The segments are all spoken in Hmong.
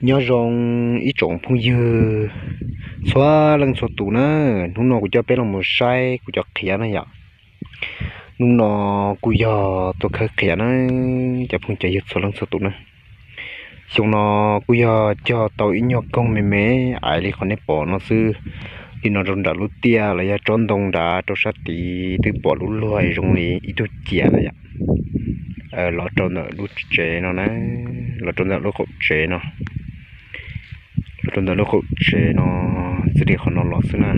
Nyob zoo ib tsoom phooj ywg txhua leej txhua tus na, hnub no kuv coj peb los mus saib kuv cov qhiav na yom. Hnub no kuj yog tuaj khawb qhiav na, cov phooj cov ywg txhua leej txhua tus na. Xyoo no kuj yog cog tau ib nyuag koog me me aiv li qhov nej pom no xwb. Li no rau nram lub tiaj los yog tsob ntoo nrad rau sab tid twb pom lub luag zoo li ib tug ciam lawm yom. Los rau ntawm lub tsev no na, los rau ntawm lub qaum tsev no, los rau ntawm lub qaum tsev no, txij li qhov no los xwb na.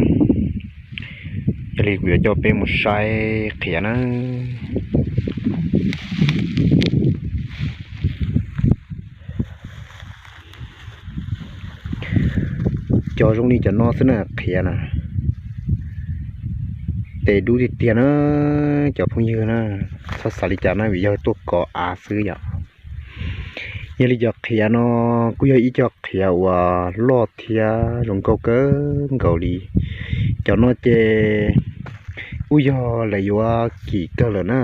Yog li kuv yuav coj peb mus saib qhiav na. Cog zoo li cov no xwb na qhiav na. Tes dub tiag tiag na, cov phooj ywg na, txhob xav li cas na vim yog tuaj kov av xwb yom. Yog li cov qhiav no kuj yog ib co qhiav uas loj thiab zoo nkauj kawg nkaus li. Cov no ces kuj yog lawv yuav kim kawg lawm na.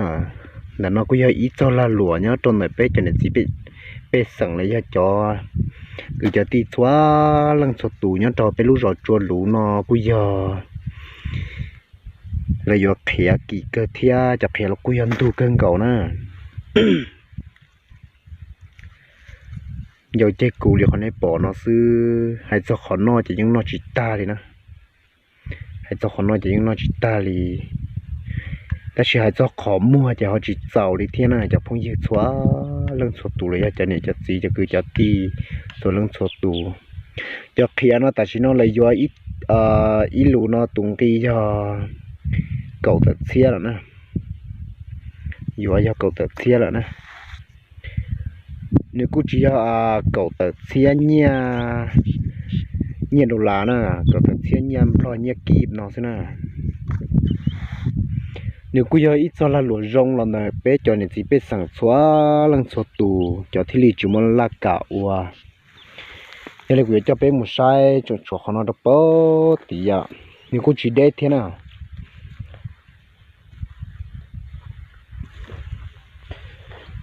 Ntawm no kuj yog ib txog lag luam nyob rau ntawm peb cov niam txiv pej xeem los yog cov kwv cov tij txhua leej txhua tus nyob rau peb lub zos Tsua Luv no kuj yog lawv yuav qhiav kim kawg thiab cov qhiav los kuj yog ntug kawg nkaus na. Ncau ceg kus li qhov nej pom no xwb, hais txog qhov noj ces yeej noj tsis tag li na. Hais txog qhov noj ces yeej noj tsis tag li, tab sis hais txog qhov muag ces ho tsis txaus li thiab na cov phooj ywg txhua leej txhua tus los yog cov niam cov txiv cov kwv cov tij txhua leej txhua tus. Cov qhiav no tam sim no lawv yuav ib lus no tus nqi yog kaum tawm txhiab lawm na. Yuav yog kaum tawm txhiab lawm na. Nws kuj tsis yog kaum tawm txhiab nyiaj, nyiaj dollar na, kaum tawm txhiab nyiaj nplog nyiaj kib no xwb na. Nws kuj yog ib txog lag luam zoo los ntawm peb cov niam txiv pej xeem txhua leej txhua tus cov thiaj li tsis muaj laj kam ua. Yog li kuv yuav coj peb mus saib tseem tshuav qhov no rau pem tid yom, nws kuj tsis deb thiab na.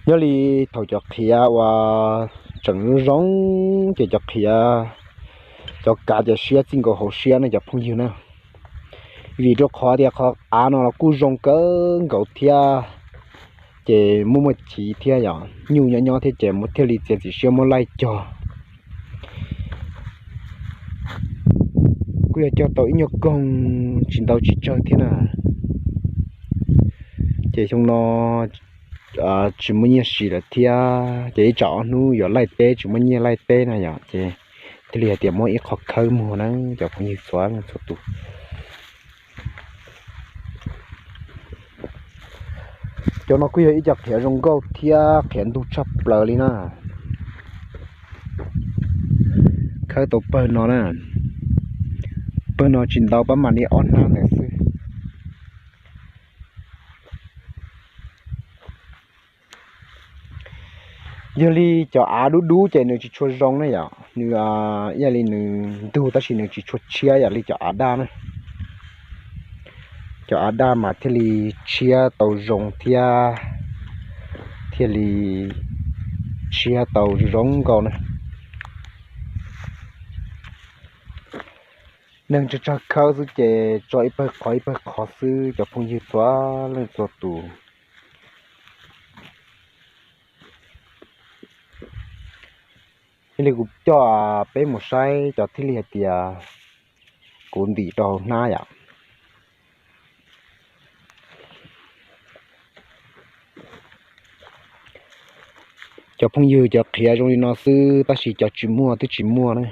Nyob li thaum cov qhiav uas tseem zoo zoo ces cov qhiav, cov kav ces siab txij nkaus hauv siab ne cov phooj ywg na. Vim rau qhov tias qhov av no los kuj zoo kawg nkaus thiab, ces muaj muaj chiv thiab yom, nyuj nyob nyob thiab ces muaj thiaj li txiav txim siab muab laij cog. Kuj yog cog tau ib nyuag koog tsis ntau tsis tsawg thiab na. Ces xyoo no tsis muaj nyiaj siv lawm thiab ces ib tsam ob hnub yuav laij teb tsis muaj nyiaj laij teb na yom, ces thiaj li hais tias muab ib qho khawb muag na cov phooj ywg txhua leej txhua tus. Cov no kuj yog ib co qhiav zoo nkauj thiab qhiav ntug tshaj plaws li na. Khawb tau pawg no na, pawg no tsis ntau pab mam li ob hnab ntawd xwb. Yog li cov av dub dub ces nws tsis tshua zoo ne yom, nws ib yam li nws ntug tab sis nws tsis tshua tshiab yam li cov av daj na. Cov av daj mas thiaj li tshiab tau zoo thiab thiaj li tshiab tau zoo nkauj na. Neeg tsawg tsawg khawb xwb ces tso ib pawg qhov ib pawg qhov xwb cov phooj ywg txhua leej txhua tus. Thiaj li kuv coj peb mus saib cov thiaj li hais tias kuv ntim rau hauv hnab yom. Cov phooj ywg, cov qhiav zoo li no xwb tab sis cov tsis muaj twb tsis muaj na,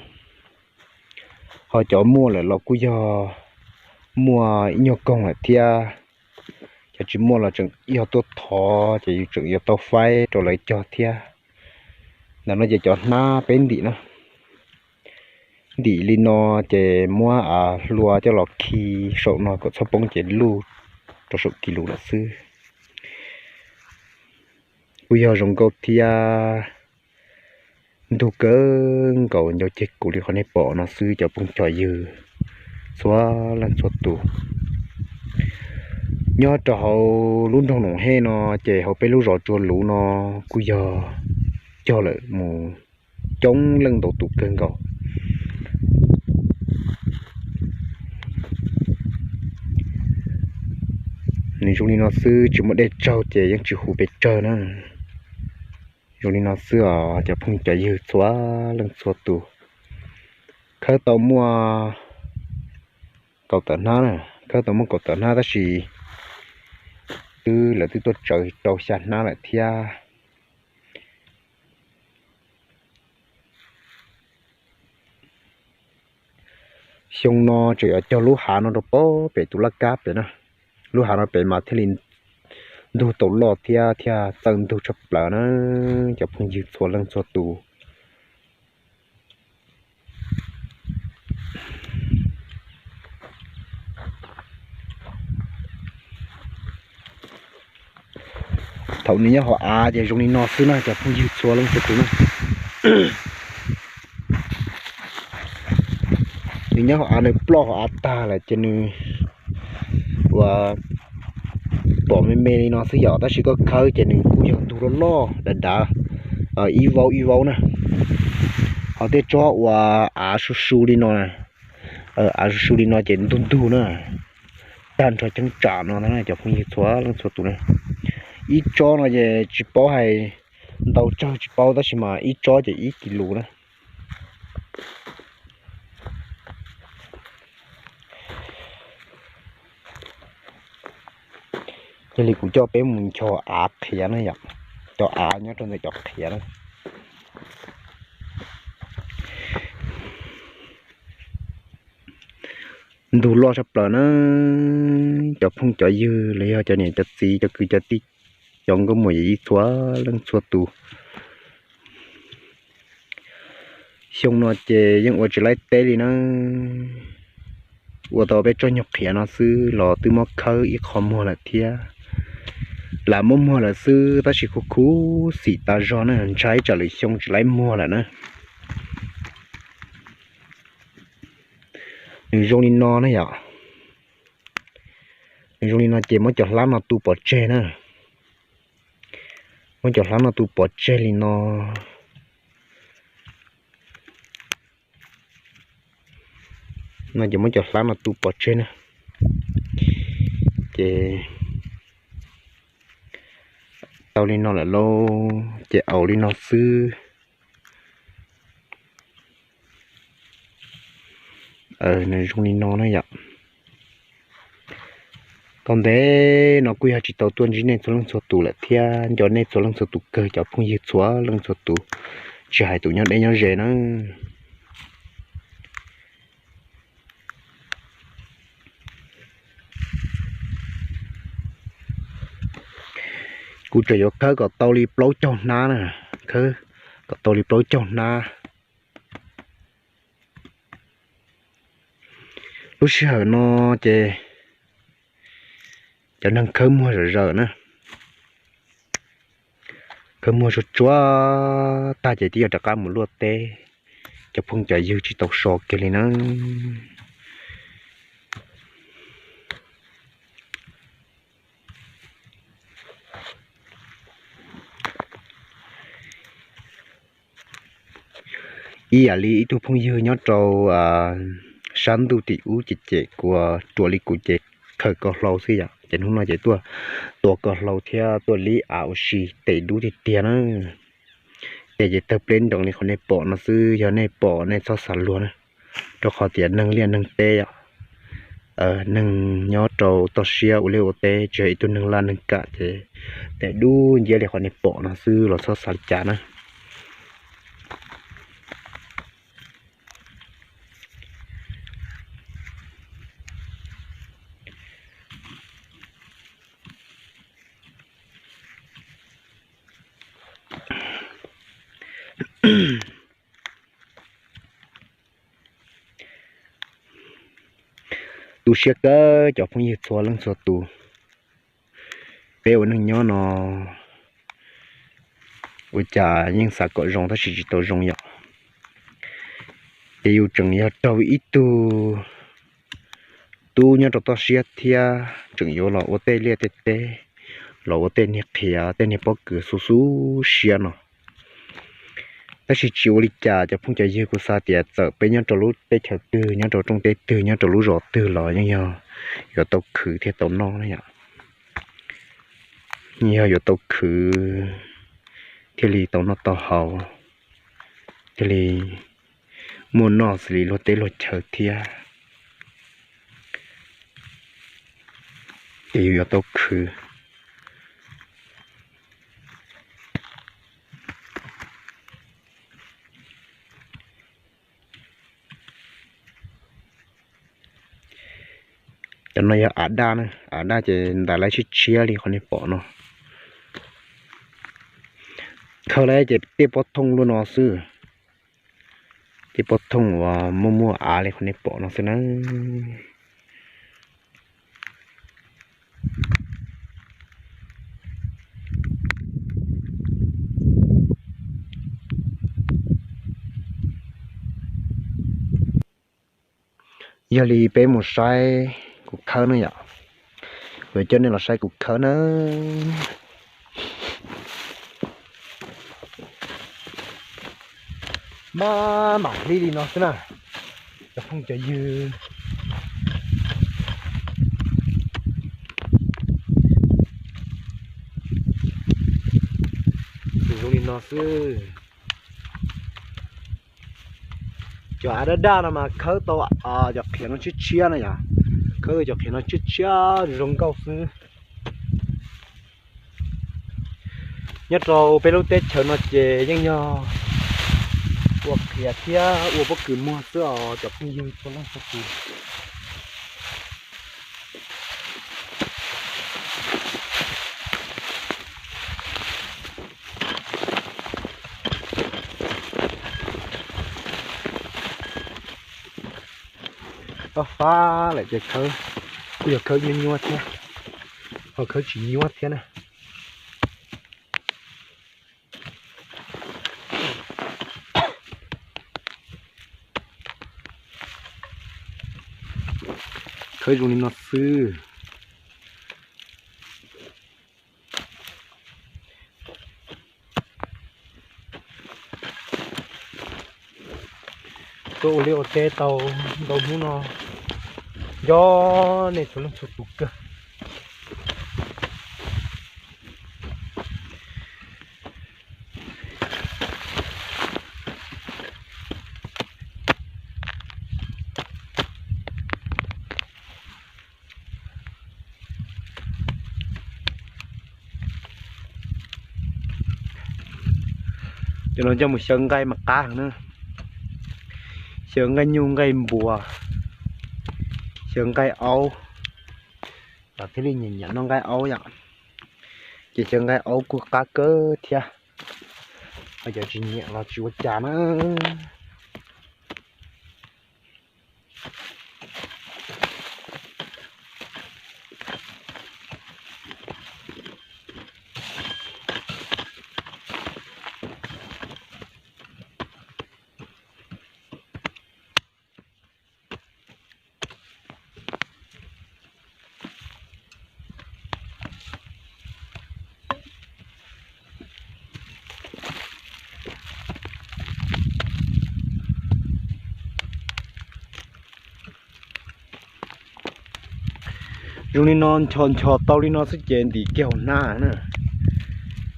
ho cov muaj lawm los kuj yog muaj ib nyuag koog lawm thiab. Cov tsis muaj los tseem yog tuaj thov ces yus tseem yuav tau faib rau lawv cog thiab. Ntawm no ces cov hnab peb ntim na, ntim li no ces muab hlua coj los khi saum no kom txhob poob ces luj rau saum ki lus lawm xwb. Kuj yog zoo nkauj thiab ntug kawg nkaus ncau ceg kus li qhov nej pom no xwb cov phooj cov ywg txhua leej txhua tus. Nyob rau hauv lub nroog Noom Hej no ces hauv peb lub zos Tsua Luv no kuj yog cog lawm mus coob leej ntau tus kawg nkaus. Nws zoo li no xwb, tsis muaj dej tsaug ces yeej tsis huv pes tsawg na. Zoo li no xwb os cov phooj cov ywg txhua leej txhua tus. Khawb tau muaj kaum tawm hnab na, khawb tau muaj kaum tawm hnab tab sis twb lawv twb tuaj tsawv rau xya hnab lawm thiab. Xyoo no tseem yuav cog lub hav no rau pem tus laj kab pem na. Lub hav no pem mas thiaj li ntug tau loj thiab thiaj txawj ntug tshaj plaws na, cov phooj ywg txhua leej txhua tus. Thaum nws nyob hauv av ces zoo li no xwb na cov phooj ywg txhua leej txhua tus na. Nws nyob hauv av, nws ploj hauv av tag lawm ces nws ua pom me me li no xwb yom, tab sis koj khawb ces nws kuj yog ntug loj loj dav dav ib vauv ib vauv na. Ho tej tsob uas av su su li no, av su su li no ces ntug ntug na, tag nrho cheeb tsam no cov phooj ywg txhua leej txhua tus na. Ib tsob no ces tsis paub hais ntau tsawg tsis paub tab sis mas ib tsob ces ib kis lus na. Yog li kuv coj peb mus ncho av qhiav na yom, cov av nyob rau ntawm cov qhiav na. Ntug loj tshaj plaws na, cov phooj cov ywg los yog cov niam cov txiv cov kwv cov tij cov nkauj muam yawm yij txhua leej txhua tus. Xyoo no ces yeej ua tsis laib teb li na, ua tau peb tsob nyuag qhiav no xwb los twb muab khawb ib qho muag lawm thiab. Lam muab muag lawm xwb tab sis khuv khuv xim tas zog na, ntshai tsam lwm xyoo tsis laib muag lawm na. Nws zoo li no na yom, nws zoo li no ces muab cov hlab no tu pov tseg na, muab cov hlab no tu pov tseg li no. No ces muab cov hlab no tu pov tseg na, ces tau li no lawm lauj, ces aus li no xwb. Nws zoo li no na yom. Tau ntev no kuj yog tsis tau tuaj ntsib nej txhua leej txhua tus lawm thiab, nco nej txhua leej txhua tus kawg cov phooj ywg txhua leej txhua tus, tsis hais tus nyob deb nyob ze na. Kuv tseem yuav khawb kom tau li plaub caug hnab na, khawb kom tau li plaub caug hnab. Lub sij hawm no ces cov neeg khawb muag zom zaws na, khawb muag tsuag tsuag tag ces twb yuav rov qab mus luaj teb, cov phooj cov ywg tsis tau so kiag li na. Ib yam li ib tug phooj ywg nyob rau sab ntuj tim ub ces, ces kuv ruam li kuv ces khaws ko hlau xwb yom, ces hnub no ces tuaj tua ko hlau thiab tuaj lib av ua si tes dub tiag tiag na. Ces, ces tawg pleb nroos li qhov nej pom no xwb, yog nej pom nej txhob xav luag na, rau qhov tias neeg liaj neeg teb os, neeg nyob rau toj siab ua liaj ua teb tsis yog ib tug neeg laj neeg kam ces tes dub nciab li qhov nej pom no xwb los txhob xav li cas na. Tu siab kawg cov phooj ywg txhua leej txhua tus. Peb ua neeg nyob no ua cas yeej xav kom zoo tab sis tsis tau zoo yom. Ces yus tseem yog raug ib tug tub nyob rau toj siab thiab tseem yuav los ua tej liaj tej teb, los ua tej niag qhia tej niag pob kws xub xub siab no. Tab sis tsis ua li cas cov phooj cov ywg, kuv xav tias txawm peb nyob rau lub teb chaws twg, nyob rau rooj teb twg, nyob rau lub zos twg los yeej yog yuav tau khwv thiaj tau noj na yom. Yeej yog yuav tau khwv thiaj li tau noj tau haus, thiaj li muaj noj xws li luag teb luag chaw thiab. Ces yus yuav tau khwv. Cov no yog av daj na, av daj ces ntais lawv tshiab tshiab li qhov nej pom no. Khawb lawm ces tej pob thooj luaj no xwb, tej pob thooj uas muaj muaj av li qhov nej pom no xwb na. Yog li peb mus saib kuv khawb na yom. Kuv coj nej los saib kuv khawb na. Maj mam hlib li no xwb na, cov phooj cov ywg. Tus zoo li no xwb. Cov av daj daj no mas khawb tau cov qhiav no tshiab tshiab na yom, khawb tau cov qhiav no tshiab tshiab zoo nkauj xwb. Nyob rau peb lub teb chaws no ces yeej yog ua qhiav thiab ua pob kws muag xwb os cov phooj ywg txhua leej txhua tus. Toj fab lawm ces khawb, kuj yog khawb nyuaj nyuaj thiab, ho khawb tsis nyuaj thiab na. Khawb zoo li no xwb. Tuaj ua liaj ua teb tau ntau hnub no, nco nej txhua leej txhua tus kawg. Cov no coj mus xyaw nqaij mas qab heev na. Xyaw nqaij nyuj nqaij npua, xyaw nqaij aub, los thiaj li nyiam nyiam noj nqaij aub yom. Ces xyaw nqaij aub kuj qab kawg thiab. Ho cov tsis nyiam los tsis ua cas na. Zoo li no ncho ncho tau li no xwb ces ntim kiag hauv hnab na,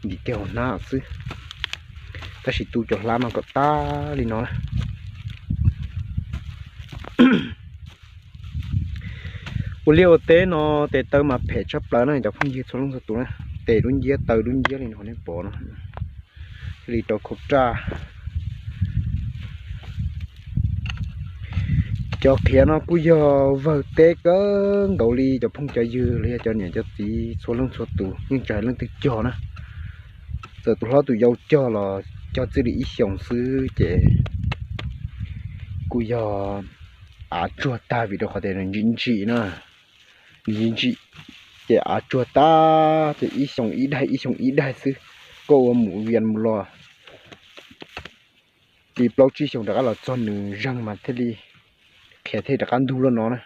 ntim kiag hauv hnab xwb. Tab sis tu cov hlab no kom tag li no na. Ua liaj ua teb no tes taw mas phem tshaj plaws na cov phooj ywg txhua leej txhua tus na. Tes dub nciab taw dub nciab li no nej pom no, thiaj li rau khau raj. Cov qhiav no kuj yog vawg teb kawg nkaus li cov phooj cov ywg los yog cov niam cov txiv txhua leej txhua tus, yeej tsis hais leej twg cog na. Txawm tus hlob tus yau cog los cog txij li ib xyoos xwb ces kuj yog av tsuag tag vim rau qhov tias nws ntsim ntsim na, ntsim ntsim ces av tsuag tag ces ib xyoos ib daig ib xyoos ib daig xwb, koj ua mus vias mus los li plaub tsib xyoos rov qab los txog nws zeeg mas thiaj li qhiav thiaj rov qab ntug luaj no na.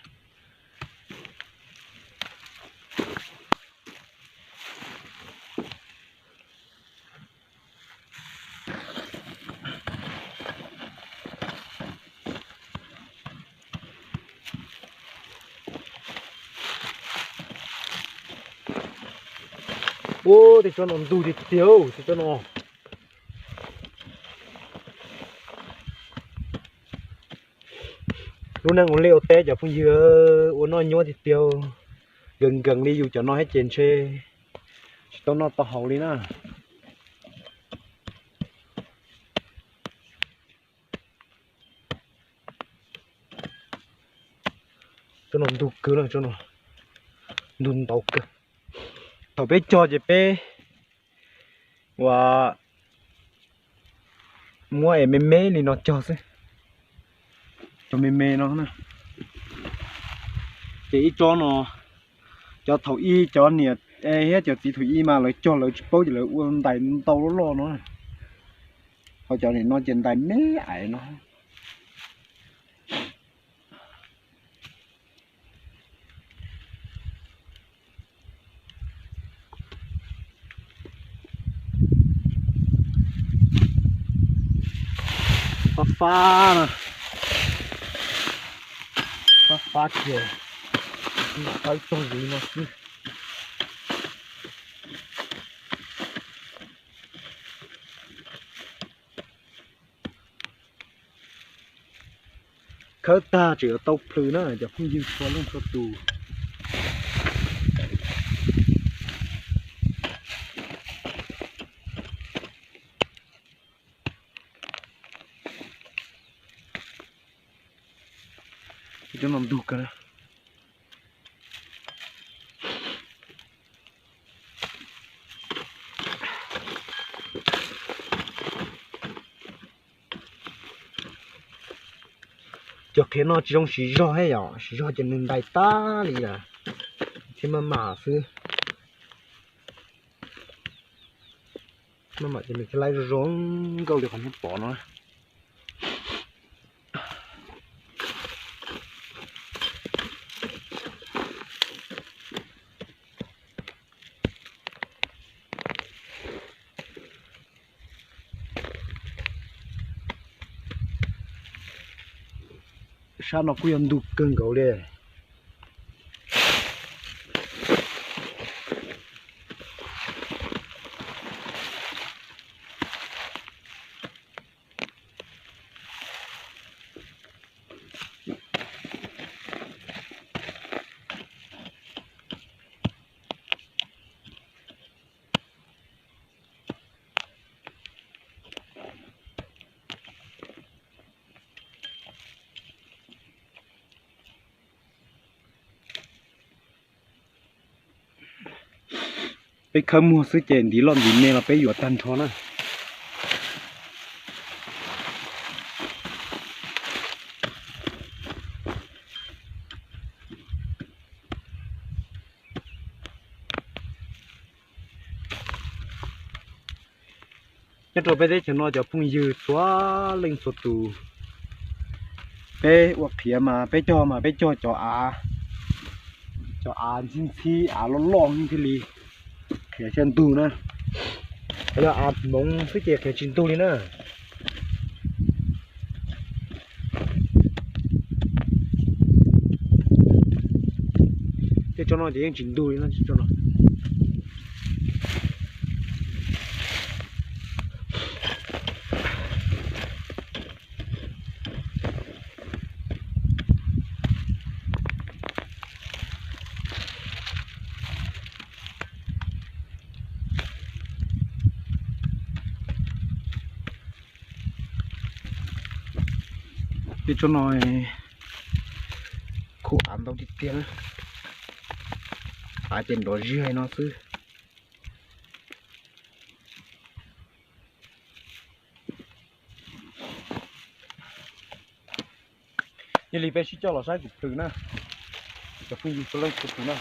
Tej tsob no ntug tiag tiag, tej tsob no. Lub neej ua liaj ua teb cov phooj ywg, ua noj nyuab tiag tiag. Nkees nkees li yus cov no thiab ces ntshe tsis tau noj tau haus li na. Tsob no ntug kawg, tsob no ntug ntau kawg. Thaum peb cog ces peb ua muab es me me li no cog xwb, cog me me no na. Ces ib tsob no, cov thaum ub cov niam thiab cov txiv thaum ub mas lawv cog lawv tsis paub ces lawv ua ntais ntau loj loj no. Ho cov niam no ces ntais me aiv no. Fab fab na, fab fab ces qawb tog zis no xwb. Khawb tag tseem yuav tau plhws na cov phooj ywg txhua leej txhua tus. Cov no ntug kawg na. Cov qhiav no tsis zoo siv zog thiab yom, siv zog ces nws ntais tag li lawm thiab maj mam xwb. Maj mam ces nws thiaj laib zoo zoo nkauj li qhov nej pom no. Sab no kuj yog ntug kawg nkaus li. Peb khawb muag xwb ces ntiv loj ntiv me los peb yuav tag nrho na. Nyob rau peb teb chaws no cov phooj ywg txhua leej txhua tus, peb ua qhiav mas peb cog mas peb cog cov av, cov av ntxhib ntxhib av loj loj thiaj li qhiav thiaj ntug na. Yog av hmoov xwb ces qhiav tsis ntug li na. Tej tsob no ces yeej tsis ntug li no. Tej tsob no khuv av ntau tiag tiag, av ces nrov ziag no xwb. Yog li peb sib coj los saib kuv plhws na, cov phooj ywg txhua leej txhua tus na.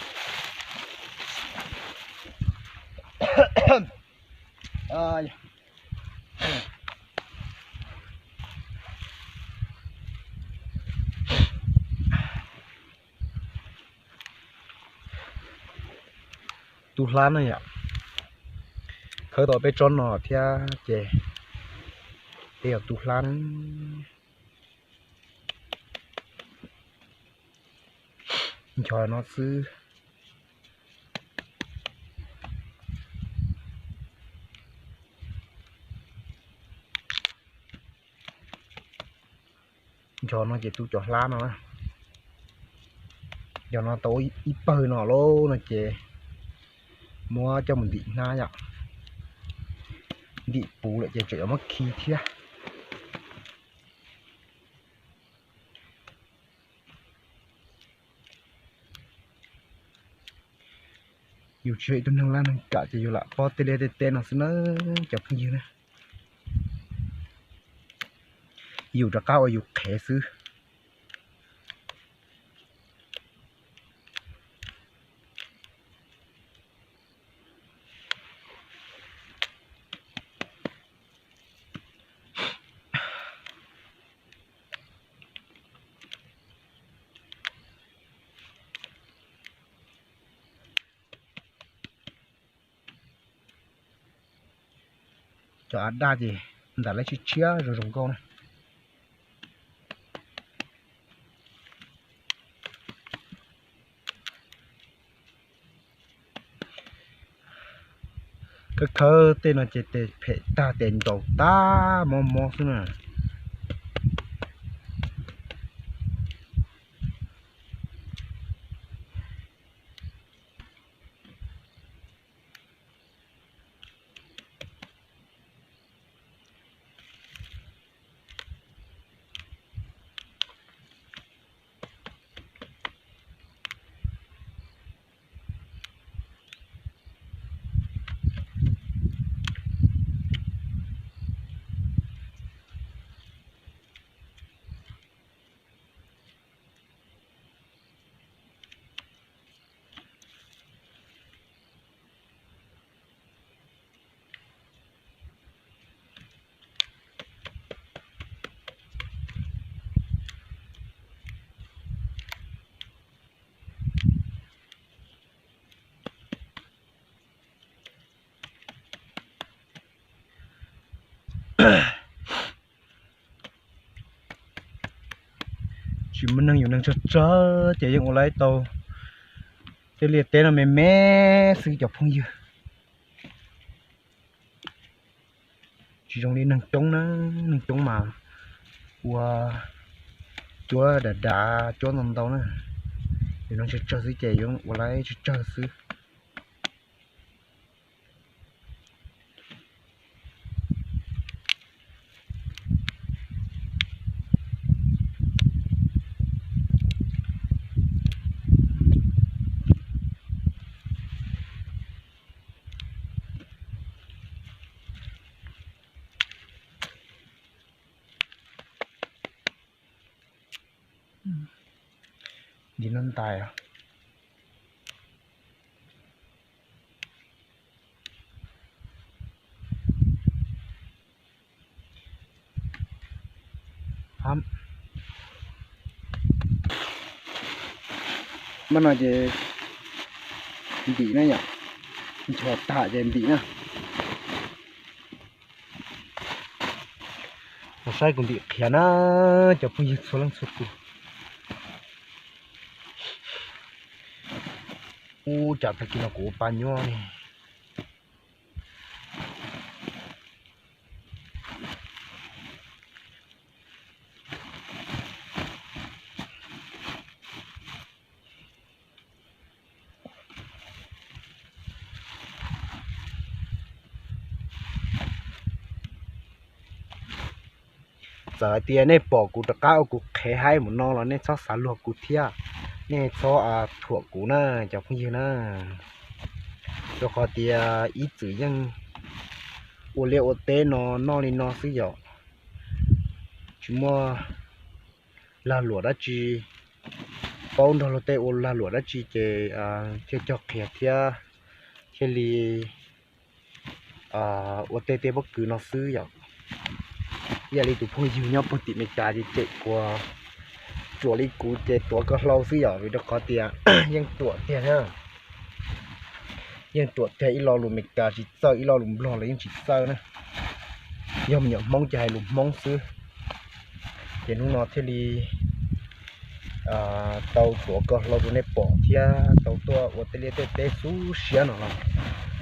Tu hlab na yom, khawb tau peb tsob no thiab ces tej yog tu hlab na. Ncho no xwb. Nco no ces tu cov hlab no na. Nco no tau ib pawg no lauj no ces muab coj mus ntim hnab yom. Ntim puv lawm ces tseem yuav muab khi thiab. Yus tsis yog ib tug neeg laj neeg kam ces yus lam paub tej liaj tej teb no xwb na cov phooj ywg na. Yus rov qab ua yus qhev xwb. Cov av daj ces ntam lawv tshiab tshiab zoo zoo nkauj na. Khawb khawb tej no ces tes phem tag tes ntaus tag mob mob xwb na. Tsis muaj neeg, yus neeg tsawg tsawg ces yeej ua laib tau tej liaj teb no me me xwb cov phooj ywg. Tsis zoo li neeg coob na, neeg coob mas ua cuab dav dav cuab ntau ntau na. Yus neeg tsawg tsawg xwb ces yuav ua laib tsawg tsawg xwb. Ntim no ntais os. Maj no ces ntim na yom, nchos tag ces ntim na. Los saib kuv ntim qhiav na, cov phooj ywg txhua leej txhua tus. Ub, cas tag kis no kuv ua pa nyuaj li. Txawm hais tias nej pom kuv rov qab ua kuv qhev haib mus no los nej txhob xav luag kuv thiab, nej txhob thuam kuv na cov phooj ywg na. Rau qhov tias ib txwm yeej ua liaj ua teb no noj li no xwb yom, tsis muaj lag luam dab tsi, paub nrog luag tej ua lag luam dab tsi ces thiaj cog qhias thiab thiaj li ua tej teb pob kws no xwb yom. Ib yam li tus phooj ywg nyob puag tim Meskas ces cem kuv, ruam li kuv ces tuav ko hlau xwb yom, vim rau qhov tias yeej ruam tiag na. Yeej ruam tiag, ib lo lus Meskas tsis txawj, ib lo lus Nplog los yeej tsis txawj na. Yog me nyuam Hmoob ces hais lus Hmoob xwb. Ces hnub no thiaj li tau tuav ko hlau rau nej pom thiab tau tuaj ua tej liaj tej teb xub siab no los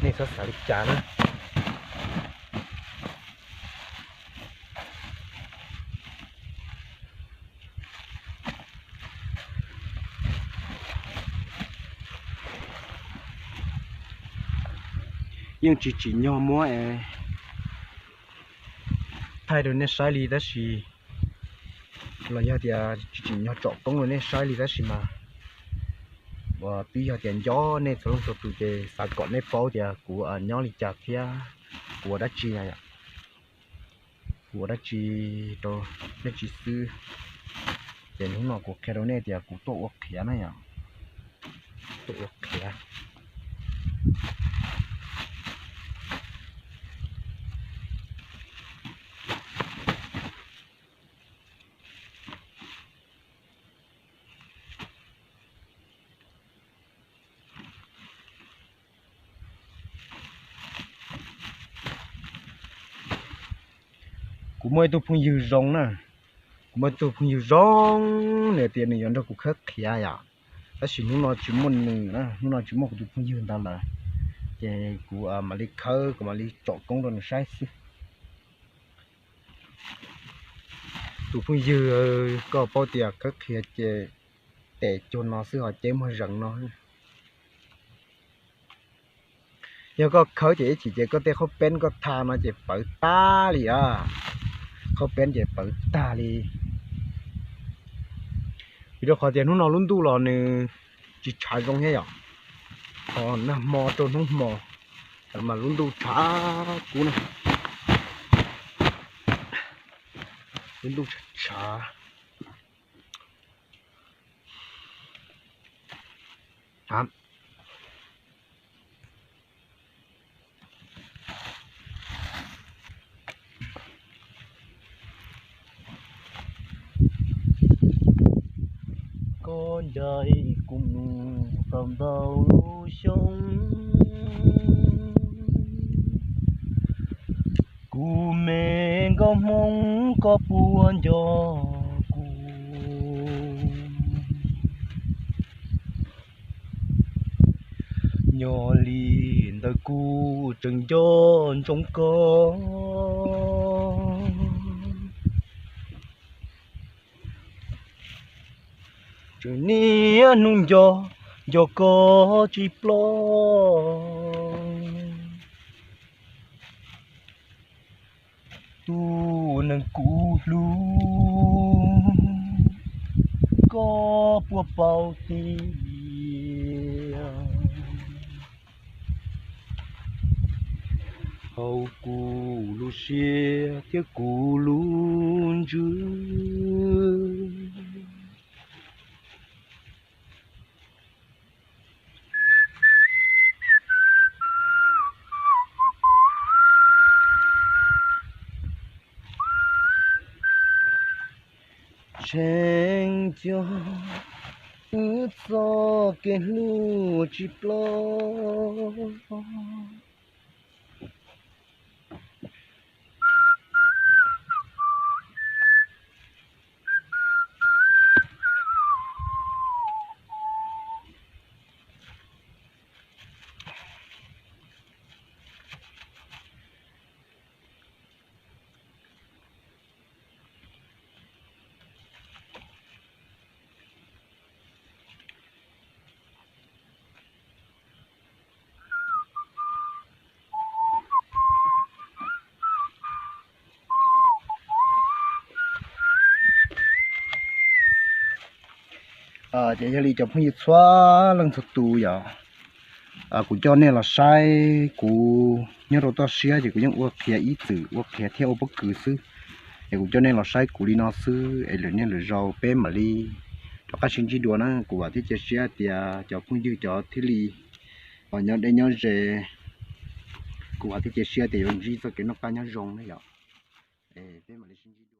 nej txhob xav li cas na. Yeej tsis tsim nyog muab thaij rau nej saib li tab sis, los yog tias tsis tsim nyog tsom koob rau nej saib li tab sis mas uas twb yog tias nco nej txhua leej txhua tus ces xav kom nej paub tias kuv nyob li cas thiab kuv ua dab tsi na yom. Kuv ua dab tsi rau dab tsi xwb. Ces hnub no kuv qhia rau nej tias kuv tuaj ua qhiav na yom. Tuaj ua qhiav. Kuv muaj ib tug phooj ywg zoo na, kuv muaj ib tug phooj ywg zoo, nws tias nws yuav nrog kuv khawb qhiav yom, tab sis hnub no tsis muaj nws na, hnub no tsis muaj kuv tus phooj ywg ntawd lawm, ces kuv mam li khawb, kuv mam li tsom koob rau nws saib xwb. Tus phooj ywg, koj paub tias khawb qhiav ces tes cuag no xwb ho ceb muag zees no. Yog koj khawb ces ib chim ces koj tej qhaub peeb koj tha no ces pawv tag li a, qhaub peeb ces pawv tag li. Vim rau qhov tias hnub no lub ntuj los nws tsis tshav zoo thiab yom, ho nag hmo rau hnub hmo mas lub ntuj tshav kub na, lub ntuj tshav tshav. Koj ncaim kuv mus tau ntau lub xyoo, kuv me nkauj Hmoob koj puas nco kuv? Nyob li ntawd kuv tseem nco ntsoov koj, tseem niaj hnub nco, nco koj tsis ploj. Tus neeg kuv hlub, koj puas paub tias hauv kuv lub siab thiab kuv lub ntsws, tseem cov wb txoj kev hlub tsis ploj. Ces yog li cov phooj ywg txhua leej txhua tus yom, kuv coj nej los saib kuv nyob rau toj siab ces kuv yeej ua qhiav ib txwm ua qhiav thiab ua pob kws xwb. Es kuv coj nej los saib kuv li no xwb es lwm niaj lwm zaus peb mam li rov qab sib ntsib dua na. Kuv vam thiab cia siab tias cov phooj ywg cov thiaj li nyob deb nyob ze, kuv vam thiab cia siab tias yuav ntsib txoj kev noj qab nyob zoo na yom. Peb mam li sib ntsib dua.